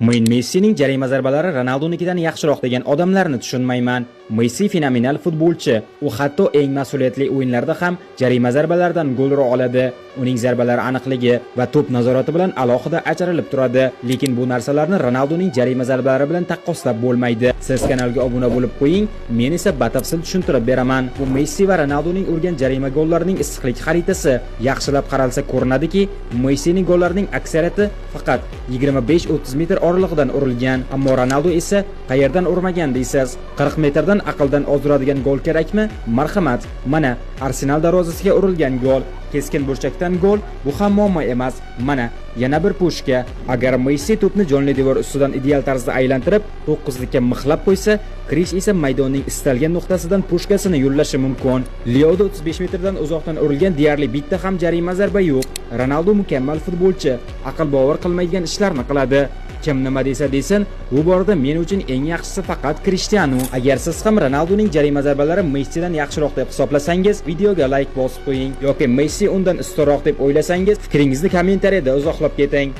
Men Messining jarima zarbalari Ronaldonikidan yaxshiroq degan odamlarni tushunmayman. Messi fenomenal futbolchi. U hatto eng mas'uliyatli o'yinlarda ham jarima zarbalaridan gol ura oladi. Uning zarbalari aniqligi va to'p nazorati bilan alohida ajralib turadi. Lekin bu narsalarni Ronaldoning jarima zarbalari bilan taqqoslab bo'lmaydi. Siz kanalga obuna bo'lib qo'ying, men esa batafsil tushuntirib beraman. Bu Messi va Ronaldoning urgan jarima gollarining issiqlik xaritasi. Yaxshilab qaralsa ko'rinadiki, Messining gollarining aksariyati faqat 25-30 metr oralig'idan urilgan, ammo Ronaldo esa qayerdan urmagan deysiz? 40 metrdan aqldan ozdiradigan gol kerakmi? Marhamat, mana Arsenal darvozasiga urilgan gol. Keskin burchakdan gol, bu ham muammo emas. Mana yana bir pushka. Agar Messi to'pni jonli devor ustidan ideal tarzda aylantirib, to'qqizlikka mixlab qo'ysa, Krish esa maydonning istalgan nuqtasidan pushkasini yo'llashi mumkin. Leoda 35 metrdan uzoqdan urilgan deyarli bitta ham jarima zarba yo'q. Ronaldo mukammal futbolchi, aql bovar qilmaydigan ishlarni qiladi. Kim nima desa desin, bu borada men uchun eng yaxshisi faqat Cristiano. Agar siz ham Ronaldoning jarima zarbalari Messidan yaxshiroq deb hisoblasangiz, videoga like bosib qo'ying yoki Messi undan ustunroq deb o'ylasangiz, fikringizni kommentariyada izohlab keting.